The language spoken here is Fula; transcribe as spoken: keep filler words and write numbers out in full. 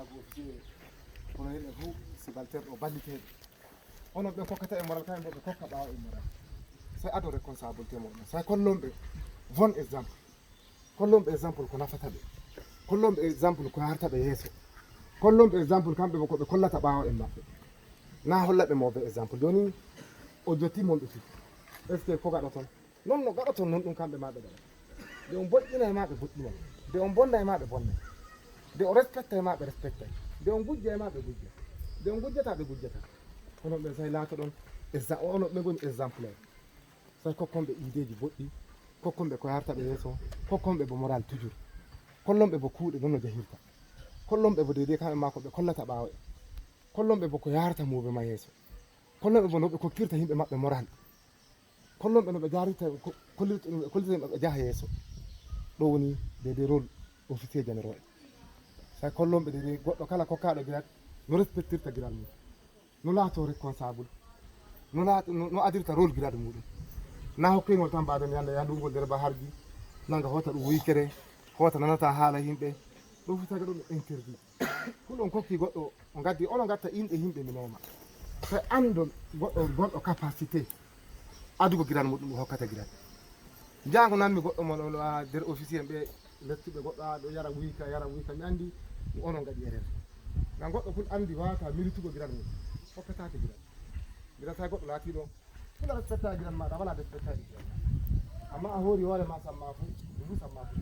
Officier, colonel e vous, subalterne o balliteeɓe. Onon ɓe kokkata e moral, kamɓe ɓe kokka ɓaawo e moral. Sai ado responsabilité moɗon. Sai kollon ɓe bon exemple. Kollon ɓe exemple ko nafata ɓe. Kollon ɓe exemple ko yarta ɓe yeeso. Kollon ɓe exemple kamɓe ko ɓe kollata ɓaawo en maɓɓe. Na holla ɓe mauvais exemple. Joni o jotti mon ɓe fii. Est-ce que ko gaɗoton? Non no gaɗoton non ɗum kamɓe ma ɓe gaɗa. Nde on boƴƴina e ma ɓe boƴƴina. Nde on bonna e ma ɓe bonna. Nde o respecta e ma ɓe respecta. Nde on gujja e ma ɓe gujja. Nde on gujjata ɓe gujjata. Kono ɓe sai laatoɗon exa-, onon ɓe ngoni exemplaire. Sai kokkon ɓe ideeji boɗɗi, kokkon ɓe ko yarta ɓe yeeso, kokkon ɓe bo moral toujours. Kollon ɓe bo kuuɗe non no jahirta. Kollon ɓe bo deydey kamɓe ma ko ɓe kollata ɓaawo en. Kollon ɓe bo ko yarata muuve ma yeeso. Kollon ɓe bo no ɓe kokkirta yimɓe maɓɓe moral. Kollon ɓe no ɓe jarirta, ko-, kollirta, no ɓe kollirta yimɓe ɓe jaha yeeso. Ɗo woni deydey rôle officier généraux en. Sai kollon ɓe deydey goɗɗo kala kokkaaɗo grade no respectirta grade mum. No laato responsable, no laato, no, no adirta rôle grade muɗum. Na hokkengol tan mbaɗon yande yandugol nder ba harji, nanga hoota ɗum wuykere, hoota nanata haala yimɓe. Ɗum fu taga ɗum interdit. Kun on kokki goɗɗo, o gaddi, ono gatta inɗe yimɓe mi nooma. Sai andon goɗɗo, goɗɗo capacité adugo grade muɗum o hokkata grade. Jango nanmi goɗɗo mon on, a, nder officier ɓe lettuɓe goɗɗo, a, ɗo yara wuyka, yara wuyka, mi andi onon gaɗi erreur. Ngam goɗɗo kun andi wawata militugo grade mum, hokkatake grade. Grade sai goɗɗo laatiɗo, kula respecta grade maɗa, wala respecta grade. Amma a hori hoore ma samma fu, ɗum fu samma fu.